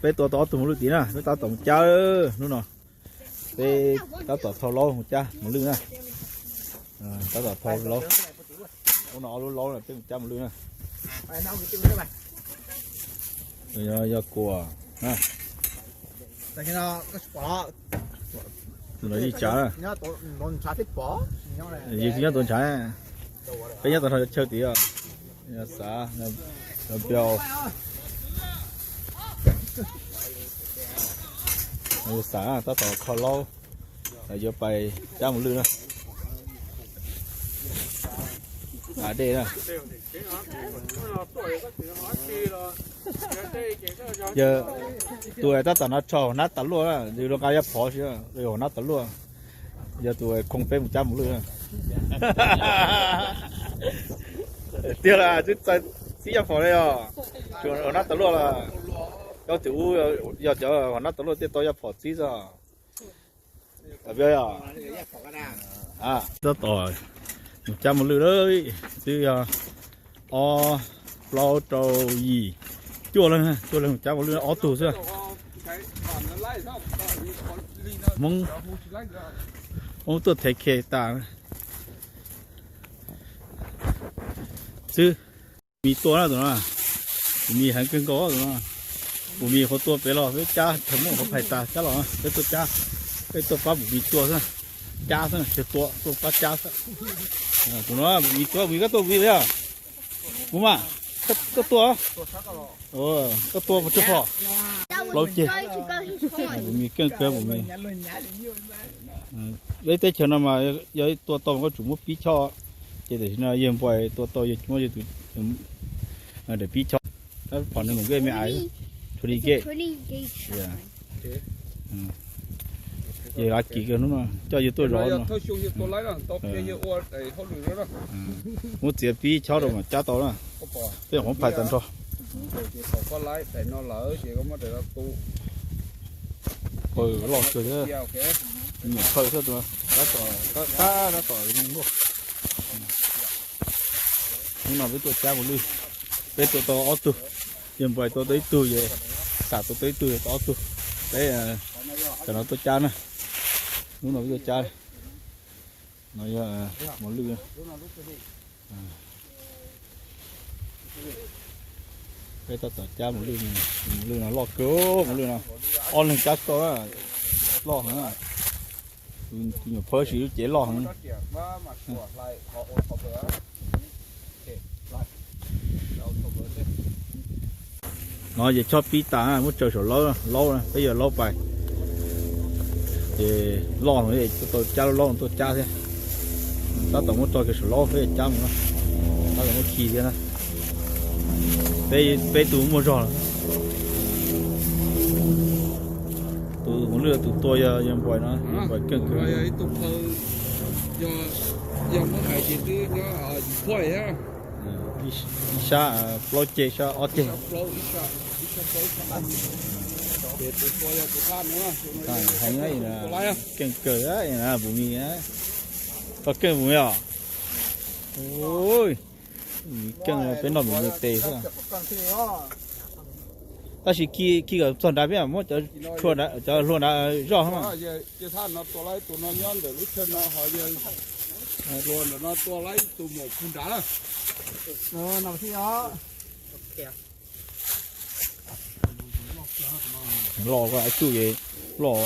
Peb tua tau ob tug mos lwj tid na, peb tab tom mus cab hnub no. Peb tab tom thau laub mus cab mos lwj na. Tab tom thau laub. Ub no ob lub laub peb mus cab mos lwj na. Yog kuas. Los ib tsav. Yus tsis nyob tau ntshav. Peb nyob tau nrho chaw tid os. Xav, piau. Xav tab tom kho laub, yuav pais cab mos lwj na. Av dej na. Yog tus tab tom no rho hauv hnab tas luaj, yus rov nqa yaj phov si, hauv hnab tas luaj. Yog tus khoo peb mus cab mos lwj na. Tiag las, twb txav txib yaj phom li os. Tsuas hauv hnab tas luaj las. Koj tus ub yog cov hauv hnab tas luaj thiaj tau yaj phom txib xwb. Tab tom mus cab mos lwj lawm, twb yog ob, plaub, rau, yim, cuaj leeg, cuaj leeg mus cab mos lwj ob tug xwb. Hmoob, Hmoob tuaj thev khe tas xwb. Mis tua na tus no, tus mis heev kawg nkaus tus no. Bus mis qhuav tua pem los peb cab, thawv muaj qhuav phais tas cab los peb tuaj cab, peb tuaj pab bus mis tua xwb, cab xwb, tsis tua, tuaj pab cab xwb. Tus no bus mis tua, bus mis koj tua bus mis yog, bus mas, koj tua, koj tua tsis phom, plaub ceg. Bus mis keej kawg bus mis. Peb teb chaws no mas yog tua tau mas koj tsum muab pib choj, ces tam sim no yawg npais tua tau yawg muab yawg tus daim pib choj, phom nws mus nkej me ais, txhua li nkej. Yawg lav kis kawg hnub no coj yawg tuaj zov no. Muab txiav pib chob rau mas cab tau na. Tej qhov phais tag nrho. Paws loj kawg thiab, nyuam phawj xwb tus, tab tom zoo luaj. Hnub no peb tuaj cab mos lwj, peb tua tau ob tug, yawg npais tua tau ib tug, yawg xam tua tau ib tug, yawg tau ob tug. Peb tam no tuaj cab na, hnub no peb tuaj cab. No yog mos lwj. Peb tab tom cab mos lwj, mos lwj no loj kawg, mos lwj no ob leeg cab tsis tau, loj heev. Tus nyuam phawj sis lub cev loj heev. No ces chob pib tas muab tsaws saum laub, laub peb yuav laub pais. Ces loj no tau cab lub laub no tuaj cab thiab. Tab tom muab tso kiag saum laub peb yuav cab mus na. Tab tom muab khi thiab na. Peb tus muaj zog lawm. Tus mos lwj tus tua yog yawg npais no, yawg npais keej kawg. Ib sab plaub ceg, sab ob ceg. Heev, keej kawg, bus mis, koj keej bus mis os. Keej, peb noj bus mis tes xwb. Tab sis khi kom txog nrad peb muab cov hlua nrad zoj mas. Loj ko, ib tug loj.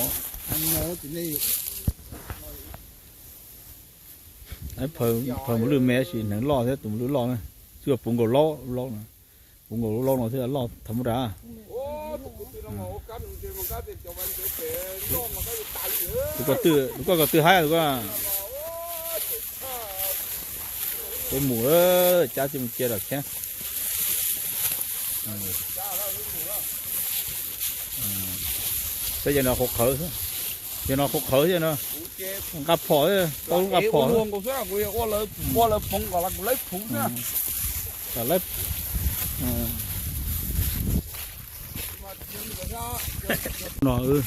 Phaws mos lwj me tab sis hneev loj thiab, tus mos lwj loj na. Twb yog puv nkaus laub, laub no, puv nkaus lub laub no thiab loj thaum ub nrad. Tus ko tw haib tus ko. Peb mus, cab tsis mus cia lawm thiab. Saib yog no qhuav qhawv, yog no qhuav qhawv thiab no. Nqa phom, tau nqa phom. No wb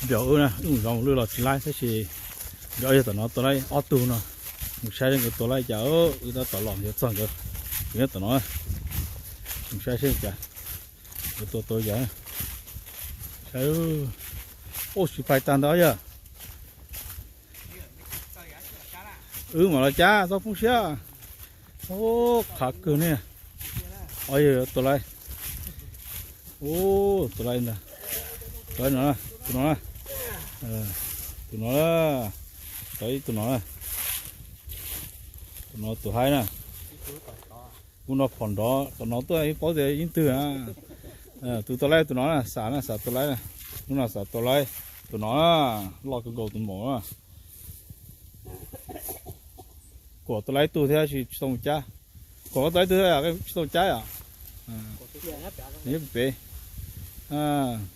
npias wb na, wb mus zov mos lwj los tsis laib tab sis nkawd yog tom no tua laib ob tug no. Mus saib nkawd tua laib cas, wb tab tom los yuav txog nkawd, nkawd nyob tom no. Mus saib seb cas nkawd tua tau cas. Ub, tsis pais tag ntawd yog. Wb mam los cab txhob poob siab. Ub, qhav kawg ne. Ua li, tus laiv. Ub, tus laiv ntag. Tus laiv no, tus no na. Tus no, tus no na. Tus no tus haib na. Kuv no phom nrov tom no tuaj ib paub tias yeej twg na. Tus tus laiv tus no na, xam na, xam tus laiv na. Hnub no xam tus laiv, tus no na, loj kawg nkaus tus maum na. Kuam tus laiv tug thiab tsis tau mus cab. Kuam koj tus laiv tug thiab tsis tau mus cab yom? Nyob pem.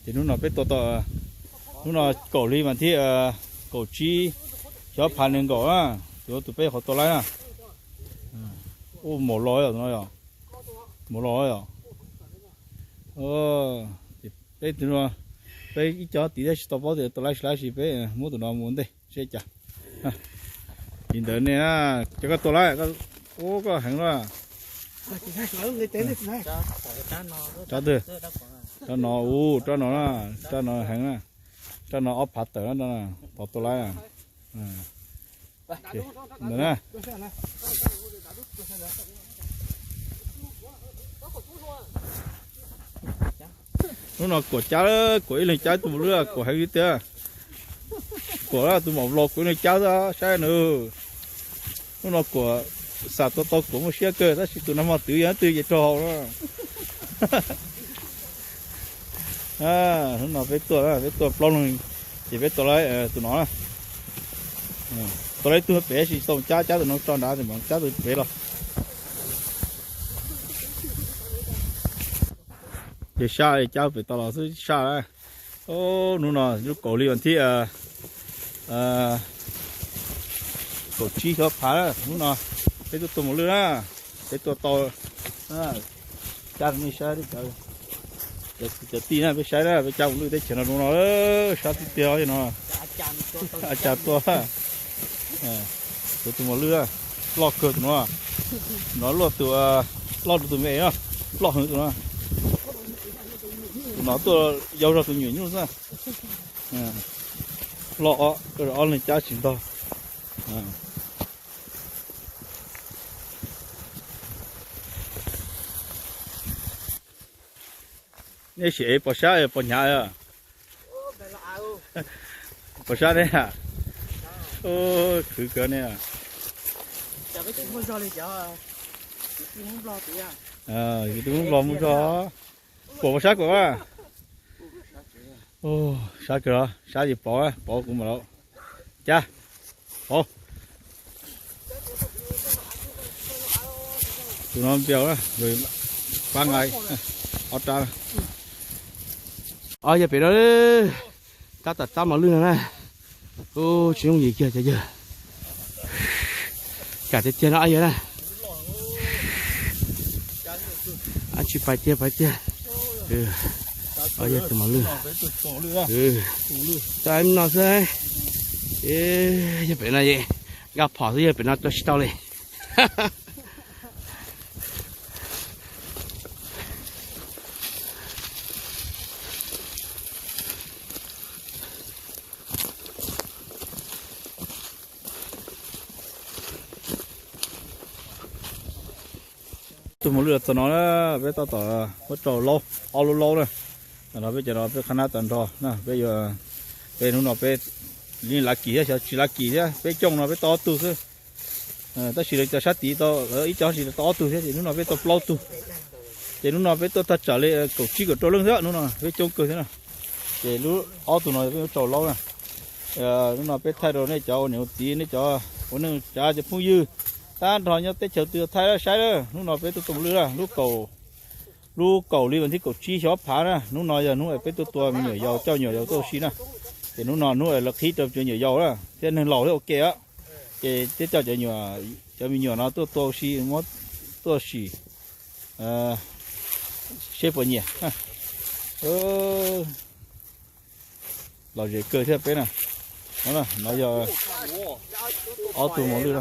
Ces hnub no peb tua tau, hnub no kaum hli mas thiab kaum tsib, xyov ob phav nees nkaum na. Tus tus peb qhov tua laiv na. Ub, maum los yom, tus no yom. Maum los yom. Peb, peb ib co tid thiab tsis tau paub tias tua laiv tsis laiv, sis peb muab tus no mus ua ntej seb cas. Li ntawd ne, ces koj tua laiv, ub, koj heev na. Rab twg? Rab no, ub, rab no na, rab no heev na. Rab no ob phav tawm na, tod tua laiv. Ntawd na. Hnub no Kuam cab, Kuam ib leeg cab tus maum lwj, Kuam heev li tiag. Kuam tus maum los Kuam ib leeg cab xwb saib nws. Hnub no Kuam xam tua tau Kuam muaj siab kawg, tab sis tus nag hmo twv yog twg ces raug haus na. Hnub no peb tuaj, peb tuaj plaub leeg, ces peb tua laiv tus no na. Tua laiv ib tug pem, sis tau cab, cab tus no tso nrad, mam cab tus pem los. Ces sab, cab pem tau los xwb sab. Hnub no lub kaum hli vas thib kaum tsib xyov phav, hnub no peb tuaj tua maum lwj na, peb tuaj tau, cab rau nej saib, cov tij na, peb saib na, peb cab maum lwj teb chaws no zoo no, sab tiag tiag no. Cas tua, tus tus maum lwj loj kawg tus no, no luaj tus, loj rau tus me no, loj heev tus no. Tus no tuaj yau zog tus nyuam nyuj xwb. Loj, ob leeg cab tsis ntog. Nej sim ev pos sab pos hnyav. Pos sab ne. Khwv kawg ne. Yus twb muab nplog mus zog. Kuam pos sab Kuam a. Sab kawg los, sab yus pov, pov kuv mam los cab. Tus no npias, pab nqa ob rab. Ob yawg pem no, tab tom cab maum lwj no na. Ub, tsis yooj yim kiag cov yawg. Kam tiag tiag no ob yawg na. Ab tsi pais tiag pais tiag. Ob yawg tus maum lwj. Tau no xwb. Yawg pem no, nkag phom xwb, yawg pem no tua tsis tau li. Tus maum lwj los txog no na, peb tab tom muab rau laub, ob lub laub na. Tam no peb cov no peb qhab nab tag nrho na, peb yuav, peb hnub no peb li lav kis thiab xyov tsis lav kis thiab, peb cooj no peb tau ob tug xwb. Tab sis lawv cov sab tid tau, lawv ib co sab tid tau ob tug thiab ces hnub no peb tau plaub tug. Ces hnub no peb tuaj tag tsam li kaum tsib kaum rau leej thiab, hnub no peb coob kawg thiab na. Ces lub ob tug no peb yuav rau laub na. Hnub no peb thaij rau nej cov ua niam ua txiv, nej cov ua neej tsa cov phooj ywg tag nrho nyob teb chaws twg thaij saib na. Hnub no peb tuaj tua maum lwj na, lub kaum, lub kaum li vas thib kaum tsib xyov ob phav na. Hnub no yog hnub peb tuaj tua me nyuam yaus, coj me nyuam yaus tuaj ua si na. Ces hnub no hnub lawv qhib rau cov nyuam yaus na thiab neeg laus thiab ua ke. Ces thiaj coj cov, cov me nyuam no tuaj tua ua si, muab tuaj sim seb puas nyiam. Lom zem kawg thiab peb na. No yog ob tug maum lwj na.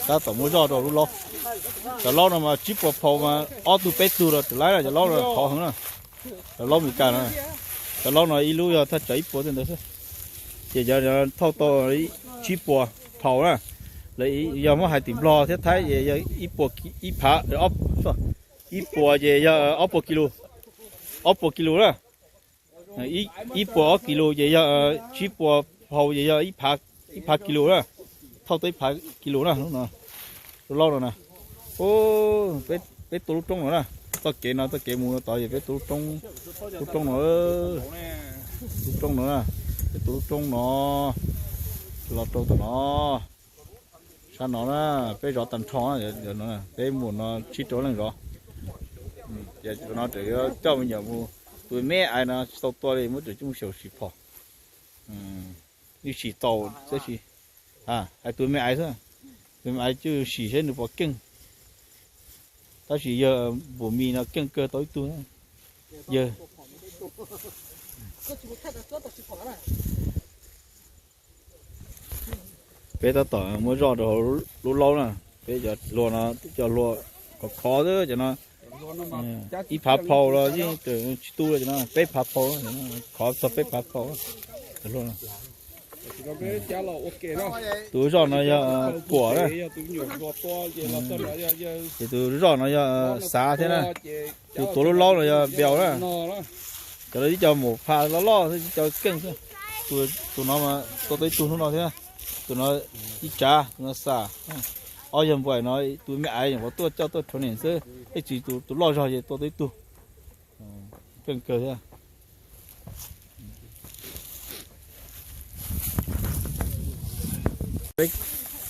Tab tom muab zoj rau lub laub. Cov laub no mas tsib puas phau mas ob tug peb tug los tsis laib na, cov laub no khov heev na. Cov laub Meskas no, cov laub no ib lub yog thaj tsam ib puas tej ntawd xwb. Ces cov thauj tau tsib puas phau na. Lawv yog muab hais tim Nplog thiab Thaib ces yog ib puas, ib phav, ib puas ces yog ob puas kis lus, ob puas kis lus na. Ib puas ob kis lus ces yog tsib puas phau ces yog ib phav kis lus na. Thauj tau ib phav kis lus na. Lub laub no na. Peb tua lub roob no na. Txoj kev no, txoj kev mus no tod ces peb tua lub roob, lub roob no, lub roob no na. Peb tua lub roob no los rau tom no. Sab no na, peb zov tag nrho, peb mus no tsib rau leej zov. Ces no tseem yuav coj me nyuam mus, tus me aiv no tsis tau tua li, muab coj mus xyaum sim phom. Yeej sim tau, tab sis hais tus me aiv xwb, tus me aiv coj sim seb nws puas keej. Tab sis yawg Npus Mis no keej kawg tau ib tug. Yawg Peb tab tom muab zoj rau hauv lub laub na, peb cov hlua no, cov hlua khov khov xwb cov no, ib phav phau los yeej tsis tu li no, peb phav phau, khov txog peb phav phau. Tus zoj no yog Kuam na, ces tus zoj no yog Xav thiab na, tus tuav lub laub no yog Npiaus na. Cov no ib co maum pha loj loj xwb, ib co keej xwb. Tus no tua tau ib tug hnub no thiab, tus no ib tsav, tus no Xav. Ob yawg Npuais no tus me aiv nyuam qhuav tuaj coj tuaj rhuav niam xwb, ib tsis tus loj zog ces tua tau ib tug. Keej kawg thiab.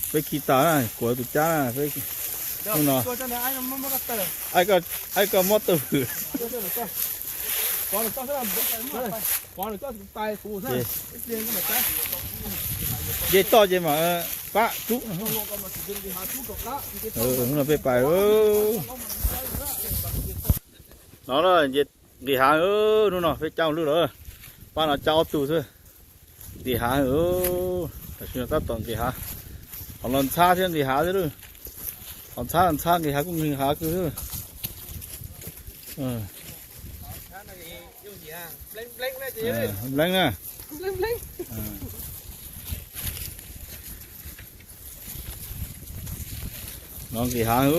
Peb khi tas na, Kuam tus cab na, peb no. Aib koj mob tawg hwm. Nce toj ces mam pab rub. Hnub no peb pais. No nqis hav, hnub no peb cab lwj lawm. Pab no cab ob tug xwb. Nqis hav, tam sim no tab tom nqis hav. Ho los ntxhab thiab nqis hav thiab lawm. Ho ntxhab ntxhab nqis hav kuj nqis hav kawg xwb. Npleeb na. No nqis hav,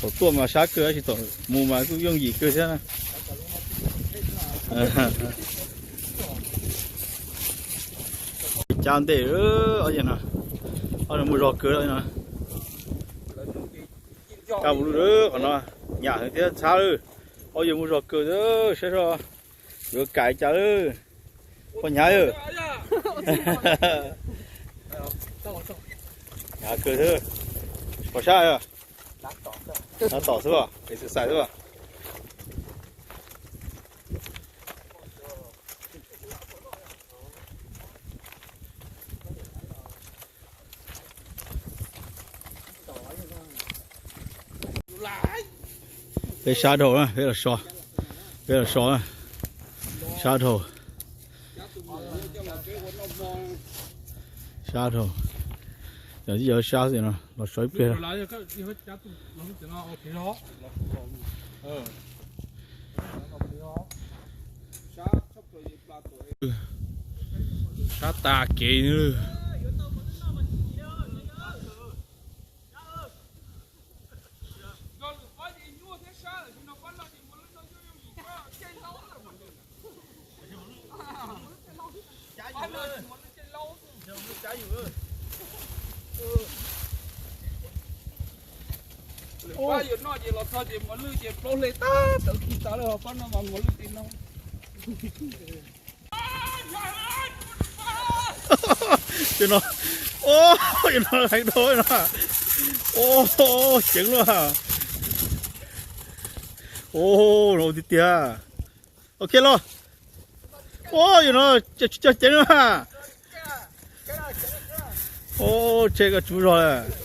thaum tuaj mas sab kawg, tab sis thaum mus mas kuj yooj yim kawg thiab na. Cab ntej, ob yawg no, ob yawg mus zog kawg no. Cab mus lwj qhov no, nyam heev thiab ntxhab lawm. Ob yawg mus zog kawg, saib seb yuav kam cas lawm. Poj hnyav, hnyav kawg xwb. Pom sab, tab tom xwb, exercise xwb. Peb sab dhau na, peb los so, peb los so na, sab dhau, sab dhau, yog sab xwb no los so ib pliag. Sab tas kev. Pab yuav noj ces los txog ces mos lwj ces plaub hle tag tawv kis tas lawm, pab no mas mos lwj ces no. Cov no, cov no heev dhau no. Ceev luaj. Ua tiag tiag. Ok los. Ua, yog no, cog ceev na. Ua, tshe koj tsuv zog lawm.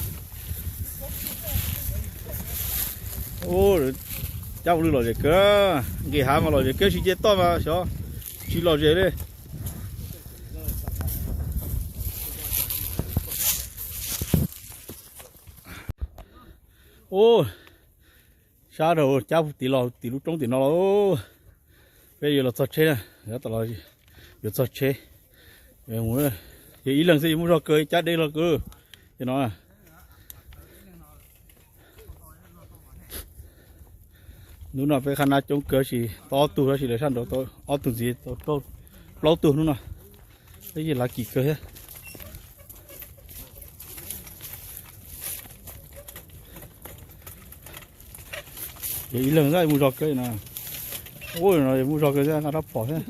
Ua, cab mus lwj lom zem kawg, nqis hav mas lom zem kawg, tsis nce toj mas xyov tsis lom zem li. Ua, Sab rau cab tim los tim lub roob tim no los. Peb yuav los txog tsheb na, yuav txog tsheb. Yog ib leeg xwb yuav muaj zog kawg, cab deb los kawg. Ces no hnub no peb qhab nab coob kawg, tab sis tau ob tug, tab sis lawv sab nraud tau ob tug ntxiv, tau plaub tug hnub no. Peb yeej lav kim kawg thiab. Yog ib leeg xwb muaj zog kawg no. Ua no muaj zog kawg thiab, nqa rab phom thiab.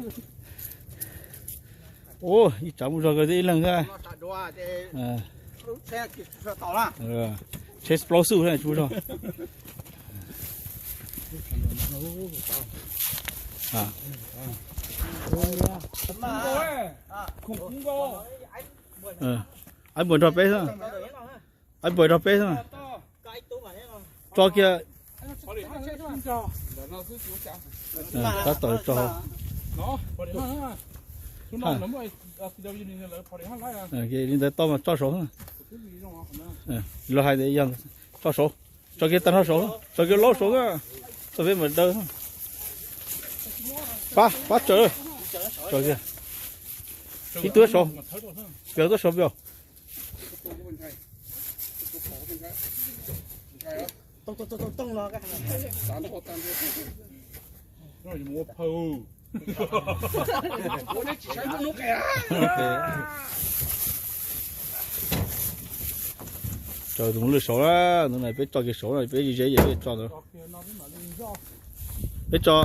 Ua ib tsav muaj zog kawg thiab, ib leeg thiab. Tsheb plaub xub thiab tsis muaj zog. Ab npuas nrog peb xwb. Ab npuas nrog peb xwb. Tso kiag. Tab tom tso. Li ntawd tau mas tso saud. Los hais tias yog tso saud, tso kiag tag nrho saud, tso kiag laub saud, tso peb mus daw. Pab, pab tsaws, tso kiag. Ib tug saud, peb tug saud peb. Tso tus mos lwj saud na, tus no peb tso kiag saud na, peb ze ze ces peb tso ntawd. Peb tso,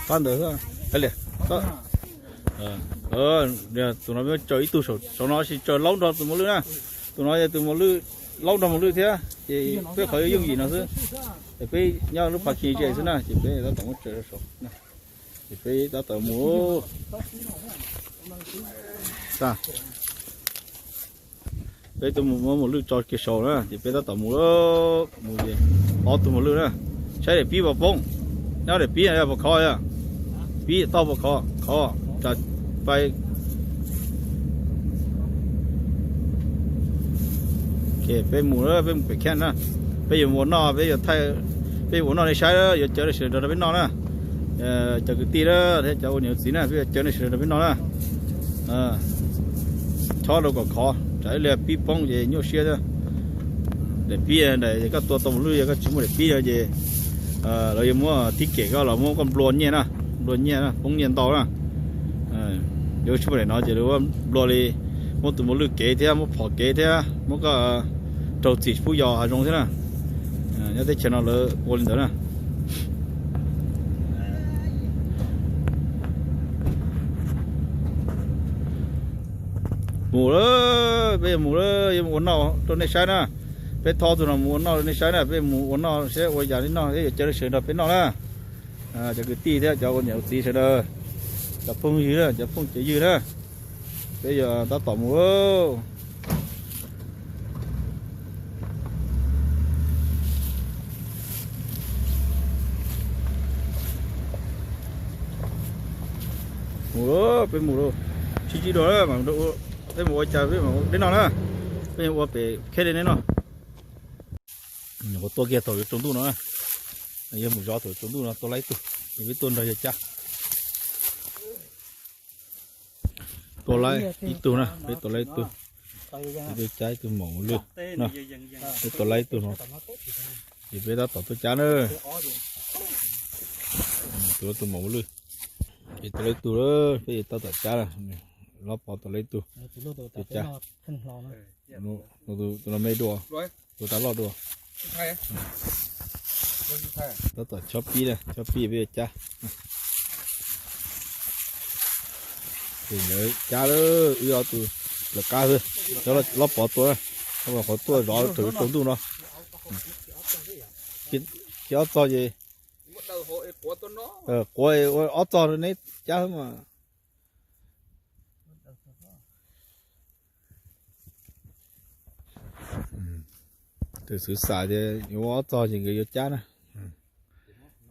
qab ntawd, tus no peb tso ib tug saud no, sis tso laub nrog tus mos lwj na. Tus no yog tus mos lwj, laub nrog mos lwj thiab, ces peb qhov yooj yim no xwb. Es peb nyob lub pas kis ze xwb na, ces peb tab tom muab tsaws rau saud. Ces peb tab tom mus. Peb twb mus muab mos lwj tso kiag saud na, ces peb tab tom mus, mus ces ob tug mos lwj na, saib daim pib puas poob, nyob daim pib puas khov, pib tau puas khov, khov, tsam pais. Peb mus, peb mus pem camp na, peb yuav ua noj, peb yuav thaij, peb yuav ua noj nej saib, yuav caw nej sawv daws nrog rau peb noj na. Cov kwv tij na thiab cov ua niam ua txiv na, peb yuav caw nej sawv daws nrog peb noj na. Chob rau kom khov, tsam ib li pib poob ces nyuaj siab thiab. Daim pib ntawd koj tua tau mos lwj, yog koj tsis muaj daim pib no ces lawv yuav muab tib kem koj los muab koj nplua nyiaj na, nplua nyiaj na, poob nyiaj ntau na. Yog tsis muaj daim no ces lawv nplua li, muab tus mos lwj kev thiab muab phom kev thiab muab koj raug txim tsis pub yos hav zoov thiab na. Nyob teb chaws no lawv ua li ntawd na. Mus lawm, peb yuav mus lawm, yuav mus ua noj rau nej saib na. Peb thauj tus no mus ua noj rau nej saib na, peb mus ua noj seb ua yam li noj thiab yuav caw nej sawv daws nrog peb noj na. Cov kwv tij thiab cov ua niam ua txiv sawv daws, cov phooj ywg na, cov phooj cov ywg na, peb yuav tab tom mus. Mus, peb mus, sib ntsib dua, peb mus ua cas peb mus deb no na, peb ua pem kheb li neb no. Nyuam qhuav tua kiag thaum yuav tsaus ntuj no, yog mus zov thaum tsaus ntuj no tua laib tug, peb tuaj nrog yawg cab. Tua laib ib tug na, peb tua laib ib tug, ib tug cab ib tug maum lwj na, peb tua laib ib tug no, ces peb tab tom tuaj cab na. Tua tus maum lwj, ces tua laib ib tug, peb tab tom cab na, Lob Pov tua laib ib tug, tuaj cab, tus no me dua, tua rov loj dua. Tab tom chob pib na, chob pib peb yuav cab. Ces lawv cab lawm, wb ob tug lawv qab xwb, Lob Pov tua na, Lob Pov qhov tuaj zov thaum yuav tsaus ntuj no. Khiav ob txog ces, quav ua ob txog neb cab xwb mas. Tus xwv xam tias yuav ua ob txog ces nkawd yuav cab na.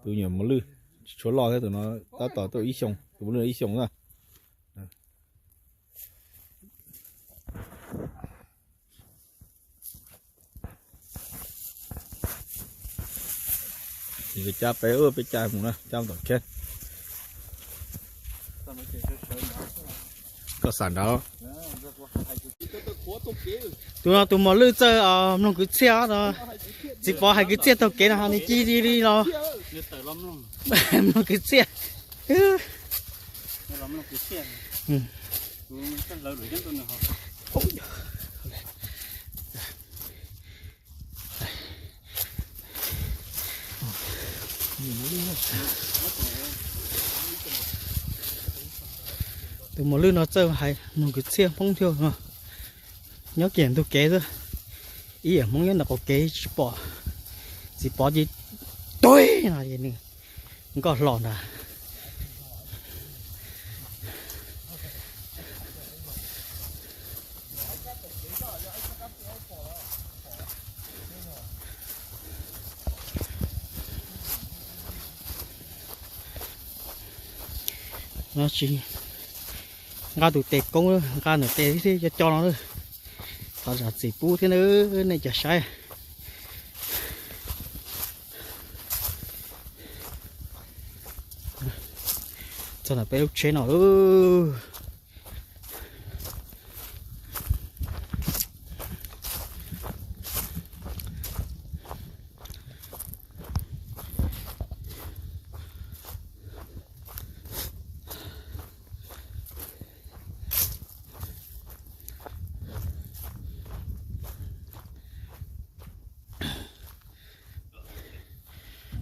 Tus nyuam mos lwj tsis tshua loj thiab, tus no tab tom tuaj ib xyoos, tus mos lwj ib xyoos na. Peb cab, peb cab mus na, cab tom kheb. Koj xam nrad. Tus no tus mos lwj txawj mloog kwv txhiaj no. Txiv Pov hais kwv txhiaj taug kev no nws cia li los mloog kwv txhiaj. Tus mos lwj no txawj hais mloog kwv txhiaj Hmoob thiab no. Nyob kiag ntug kev xwb, ib yam Hmoob nyob ntawm qaum kev tsis pom. Txiv Pov ces tuag no es nws nkoj hlo ntag. No tsis nqa tus tes koob, nqa ntawm tes thiab co co no lawm. Thov zam txim pub thiab na, nej cov saib. Txog ntawm peb lub tsheb no lawm.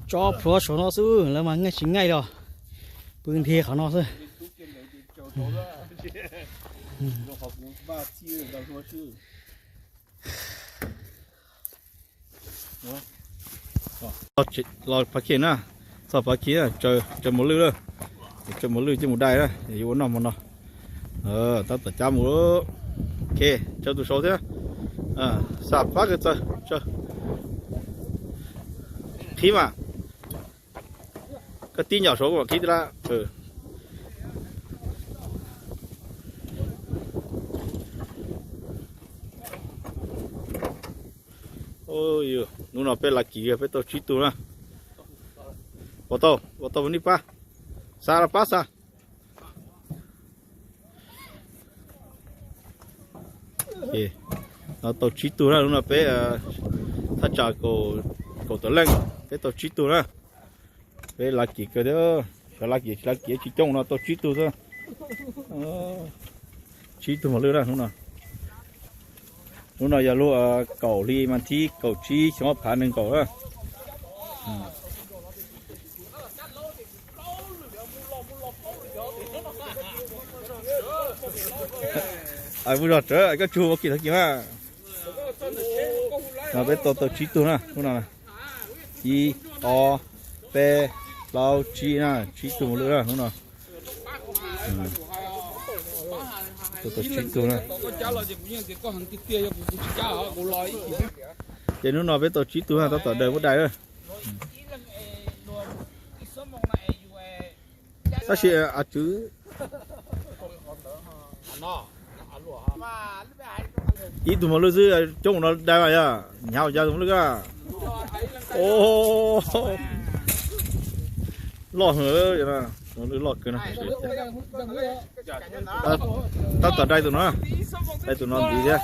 Tso plhuav saum no xwb, lawv mas ngaij tsis ngaij los pw nthi qhov no xwb. Los Phav Khej na, txog Phav Khej, tsaws mos lwj lawm, tsaws mos lwj coj mus dai na, yuav ua noj hmo no. Tab tom cab mus. Ok, tsaws tus saud thiab. Xam pab kawg txawg. Qhib mas, koj tib nyom saud mam qhib tib lab. Hnub no peb lav kis peb tau tsib tug na. Ua tau, ua tau nij pab, xa los pab xa. No tau tsib tug na, hnub no peb thaj tsam kaum tawm leej, peb tau tsib tug na. Peb lav kis kawg thiab, xyov lav kis tsis lav kis tsis coob no tau tsib tug xwb. Tsib tug mos lwj na hnub no. Hnub no yog lub kaum hli mas thib kaum tsib xyoo ob phav nees nkaum na. Mus zog tsawv koj tsug ua kis tag kis na. No peb tau tau tsib tug na hnub no. Ib, ob, peb, plaub, tsib na, tsib tug mos lwj na hnub no. Tau tsib tug na. Ces hnub no peb tau tsib tug na, tab tom daws muab dai na. Tab sis a tswv ib tug mos lwj xwb coob no dai mas yog hnyav ua cas tus mos lwj a. Loj heev, mos lwj loj kawg no. Tab tom dai tus no, dai tus no ntxiv thiab.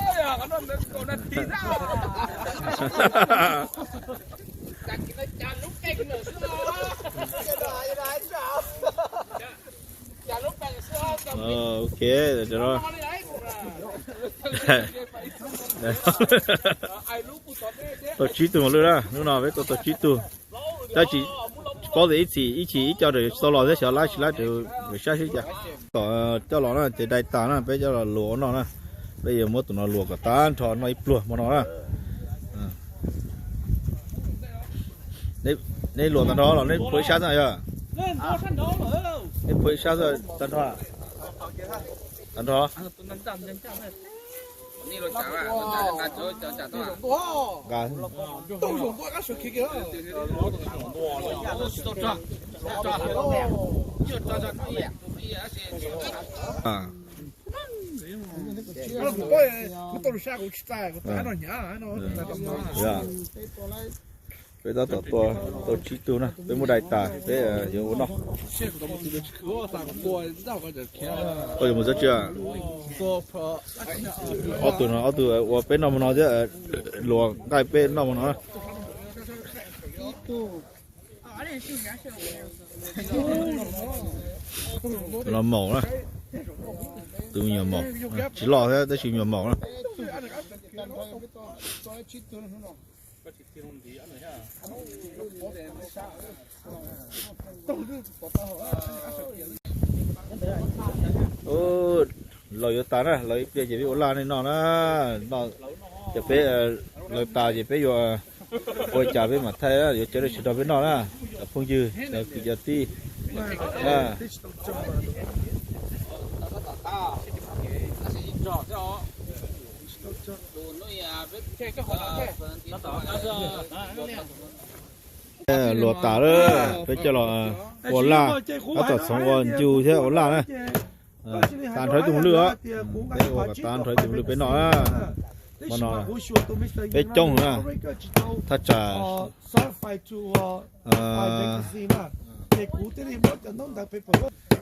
Ok, tau tsib tug mos lwj na, hnub no peb tau tau tsib tug. Tab sis tsis paub tias ib txhis ib txhis ib co tsis tau los thiab, xyov laib tsis laib, saib sib cas. Tom coj los na ces dai tas na peb coj los luas ua noj na. Peb yuav muab tus no luas kom tag nrho noj ib pluag hmo no na. Neb luas tag nrho los neb phua ib sab xwb yog? Neb phua ib sab xwb tag nrho? Tag nrho. Peb tab tom tua tau tsib tug na, peb muab dai tas peb yuav ua noj. Koj yuav mus txog tsis? Ob tug no, ob tug ua peb noj hmo no thiab, luas nqaij peb noj hmo no. Los maum na, tus me nyuam maum, tsis loj thiab tab sis me nyuam maum na. Laus yuav tas na, laus ib pliag ces peb ua laj nej noj na. Ces peb laus tas ces peb yuav ua cas peb mam thaij, yuav cov dej tsis rau peb noj na. Cov phooj ywg, cov kwv cov tij. Luas tas lawm, peb coj los ua laj, tab tom txhoov ua ncu thiab ua laj na. Tas nrho ib tug mos lwj os, peb ua kom tas nrho ib tug mos lwj peb noj na. Hmo no peb coob na, thaj tsam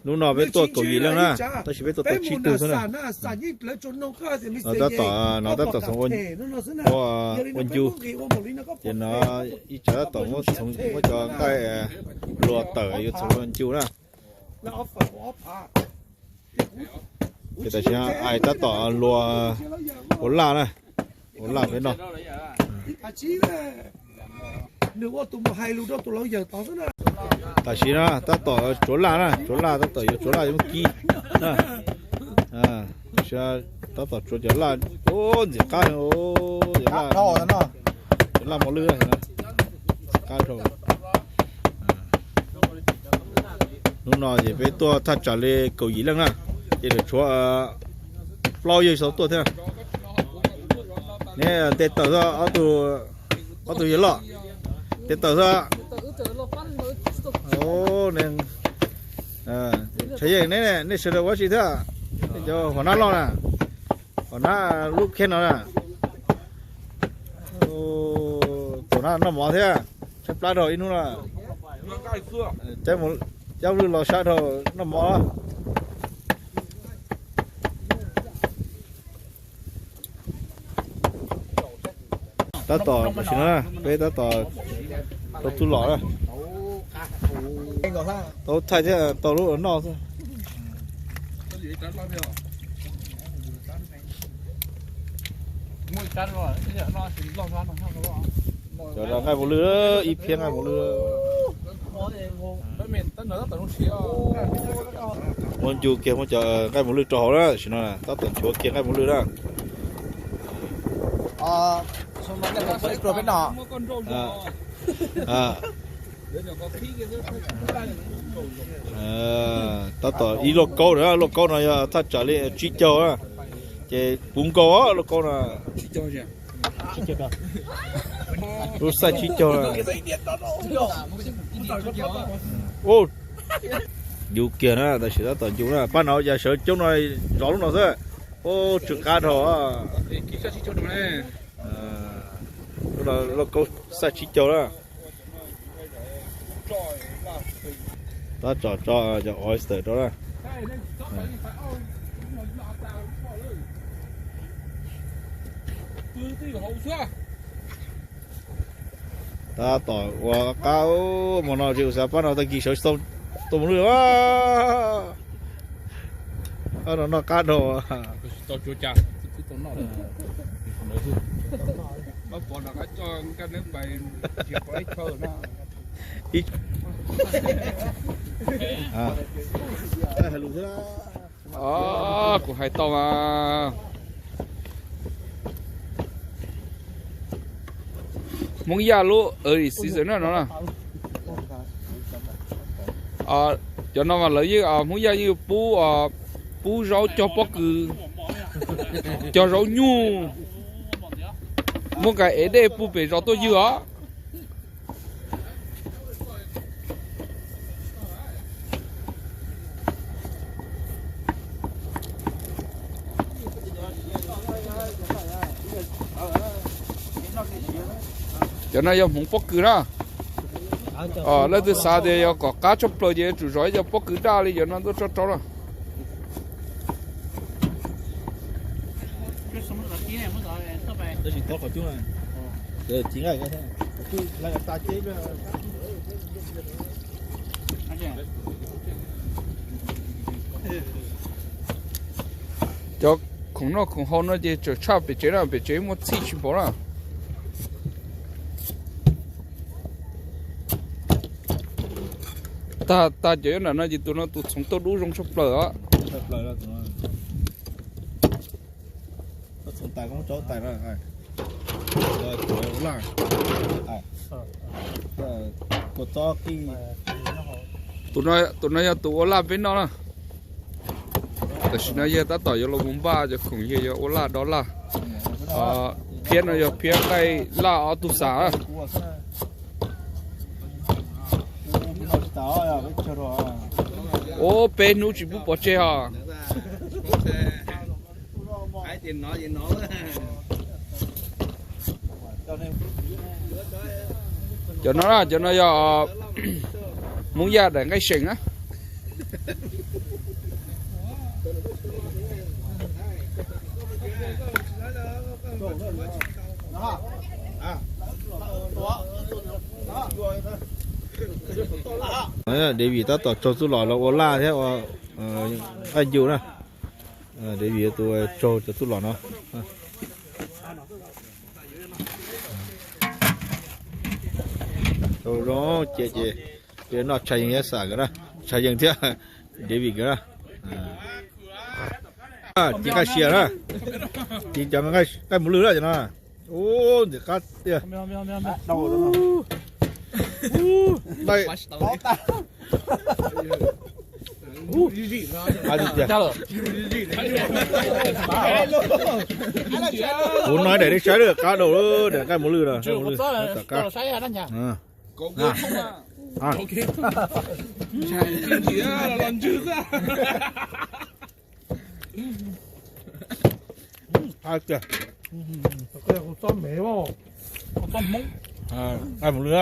hnub no peb tuaj kaum yim leej na, tab sis peb tuaj tau tsib tug xwb na. Tab tom no tab tom txhoov ua ncu, ces no ib tsam tab tom muab cov nqaij luas tawm yuav txhoov ua ncu na. Ces tam sim no ais tab tom luas ua laj na, ua laj peb noj. Tam sim no tab tom tsuav laj na, tsuav laj, tab tom yuav tsuav laj yuav muab kib na. Tab tom tsuav cov laj, ntxim qab, cov laj mos lwj, ntxim qab dhau. Hnub no ces peb tuaj thaj tsam li kaum yim leej na, ces lawv tshuav plaub yawg tsis tau tuaj thiab. Neb nte taws xwb, ob tug yawg loj, nte taws xwb. Tshav Yeej, nej sawv daws ua si thiab? Nej cov hua nab loj na, hua nab lub kheej no na. Tus no noj mov thiab, tshaib plab dhau ib hnub no. Cab lwj los sab dhau noj mov. Tab tom tam sim no peb tab tom tau tub los na, tau thaij thiab tau lub noj xwb. Cov nqaij mos lwj, ib phiab nqaij mos lwj. Muab ncu kiag muab cov nqaij mos lwj rau hauv na, tam sim no tab tom nchuav kiag nqaij mos lwj na. Tab tom ib lauj kaub na, lauj kaub no yog thaj tsam li tsib caug na, ces puv nkaus lauj kaub no. Lub xaij tsib caug. Ncu kiag na, tam sim tab tom ncu na, pab no ua cas sawv coob no zov lub no xwb. Ub, tsw qab dhau. Lub no lauj kaub xaij tsib caug na. Tab tom tso cov oyster rau na. Tab tom ua qab, hmo no tsis ua xav pab no tag kis sawv tsis tau mus lwj. No noj qab dhau. Kuv hais tau mas Hmoob Yaj lub early season na no na. Cov no mas lawv yeej, Hmoob Yaj yeej pub, pub zaub cog pob kws, cog zaub nyuj, muab nqa ev dej pug pem zos tuaj ywg os. Cov no yog hmoov pob kws na. Leej twg xav tias yog kom qab tshaj plaws ces yuav tsum zov ib co pob kws daj li cov no tuaj tso rau na. Cov khoom noj khoom haus no ces tseem tshaj pem tsev na, pem tsev muaj txhij tsis npaum na. Tag tag cov nyob nram no ces tus no tus txhoov tauj dub zoo tshaj plaws os. Tus no yog tus ua laj peb noj na. Tam sim no yawg tab tom yuav los mus npaj cov khoom yawg yuav ua laj dob laj. Phiab no yog phiab nqaij laj ob tug xav. Ua peb hnub tsis pub pov tseg os. Cov no na, cov no yog Hmoob Yaj daim nqaij seem na. David tab tom tsaug txuj lom los ua laj thiab ua nqaij ncu na. David tus tsaug cov txuj lom no. Tsaug zoo cia ces noj tshav yees thiab xam nkawd na, tshav yees thiab David nkawd na. Ci nqaij sia na, ci cov nqaij mus lwj na cov no. Ub, ntxim qab tiag. Kuv no daim dej saib lawm, qab dhau lawm, daim nqaij mus lwj no, nqaij mus lwj tom qab. Nqaij mus lwj,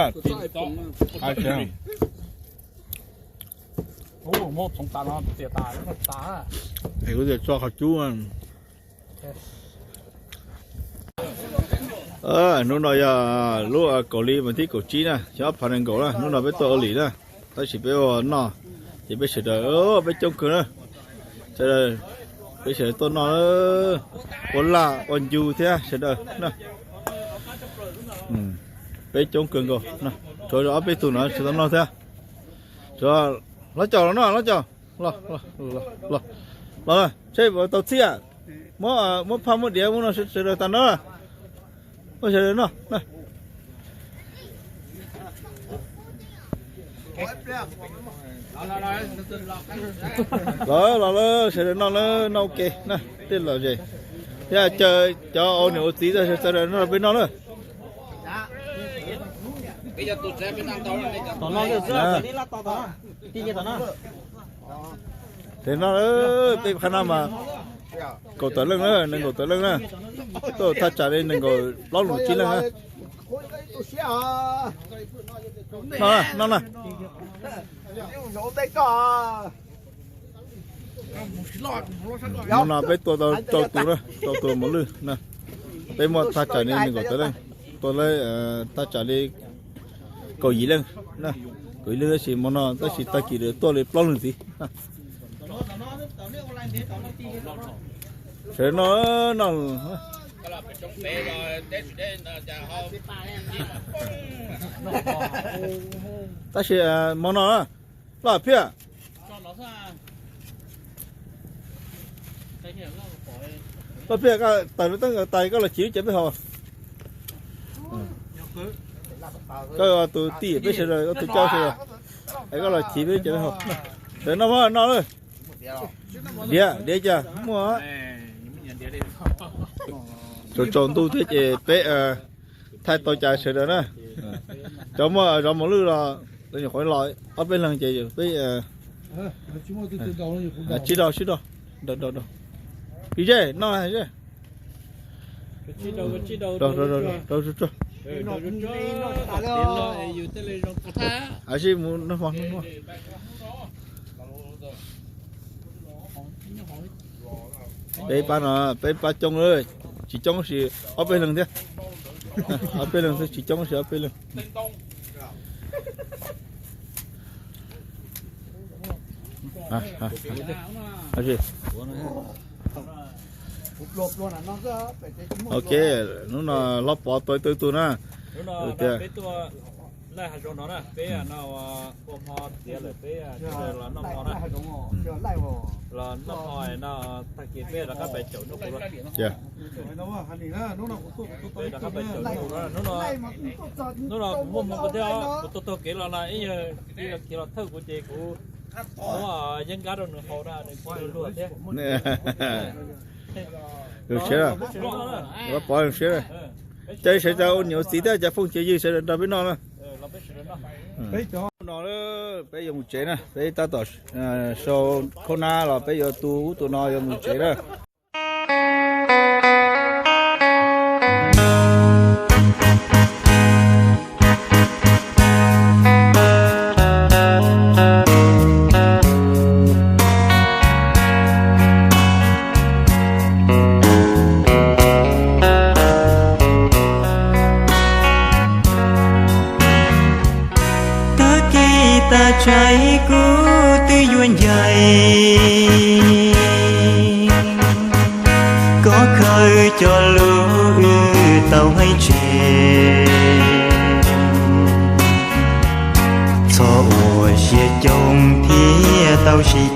es kuv tias tso qhov cub. Hnub no yog lub kaum hli vas thib kaum tsib na, xyoo ob phav nees nkaum na, hnub no peb tuaj ua lim na, tab sis peb ua noj, ces peb sawv daws peb coob kawg na. Sawv daws, peb sawv daws tuaj noj, ua laj ua ncu thiab sawv daws na. Peb coob kawg nkaus, tshuav ob peb tug no tsis tau noj thiab. Los caum los noj, los caum. Los, los, los, los, seb puas tau txhij. Muab, muab phaj muab diav muab no sawv daws tag nrho. Muab sawv daws noj. Los, los, sawv daws noj na, noj ua ke na, tej lom zem. Yog caw cov ua niam ua txiv sawv daws noj peb noj na. Ces no peb qhab no mas kaum tawm leej na, nees nkaum tawm leej na, tuaj thaj tsam li nees nkaum plaub nees nkaum tsib leej na. No, no, no. Hmo no peb tua tau rau tus na, rau tus mos lwj na. Peb muaj thaj tsam li nees nkaum tawm leej, tua lawm thaj tsam li kaum yim leej na. Kaum yim leej tab sis hmo no tab sis tag kis lawv tuaj li plaub leeg ntxiv. Sawv daws noj, noj. Tab sis hmo no Loj Phiaj, Loj Phiaj, koj tawm lub teeb tais koj los chiv lub cev peb haus. Koj tus tij peb sawv daws, koj tus coj sawv daws, es koj los chiv peb cev peb haus. Sawv daws noj mov noj lawm. Diav, diav cas muaj. Tsaus tsaus ntuj thiab ces peb thaij tau cas sawv daws na. Cov muaj zov mos lwj los lawv nyuam qhuav los ob peb leeg ces peb sib rau sib rau. Ib zej no, rau, rau, rau. Ab, sib mus noj mov, noj mov. Peb pab no, peb pab coob, tsis coob tab sis ob peb leeg thiab. Ob peb leeg xwb, tsis coob tab sis ob peb leeg. Ok, hnub no Hlob Pov tau ib tug na. Tias laij hav zoov no na, peb no ua hmo tiav lawm peb los noj hmo na. Los noj hmo no, tag kis peb rov qab pais caum noj kuv los. Peb rov qab pais caum noj kuv los. Hnub no, hnub no kuv muaj hmoo kawg thiab, kuv taug taug kev los no ib yawg tsis yog kev los thawj kuv ces kuv muab yeeb nkab rau nws haus na, nws pog luag thiab. Zoo siab, Hlob Pov zoo siab. Caw sawv daws ua niam ua txiv thiab cov phooj cov ywg sawv daws nrog peb noj na. No peb yuav mus tsev na, peb tab tom sau khaub nab los peb yuav tu ub tu no yuav mus tsev na. Tag kis tag tsaib kuv twb yuav ncaim, koj khaws cov lus wb tau hais tseg, txhob ua siab coob thiab tau sib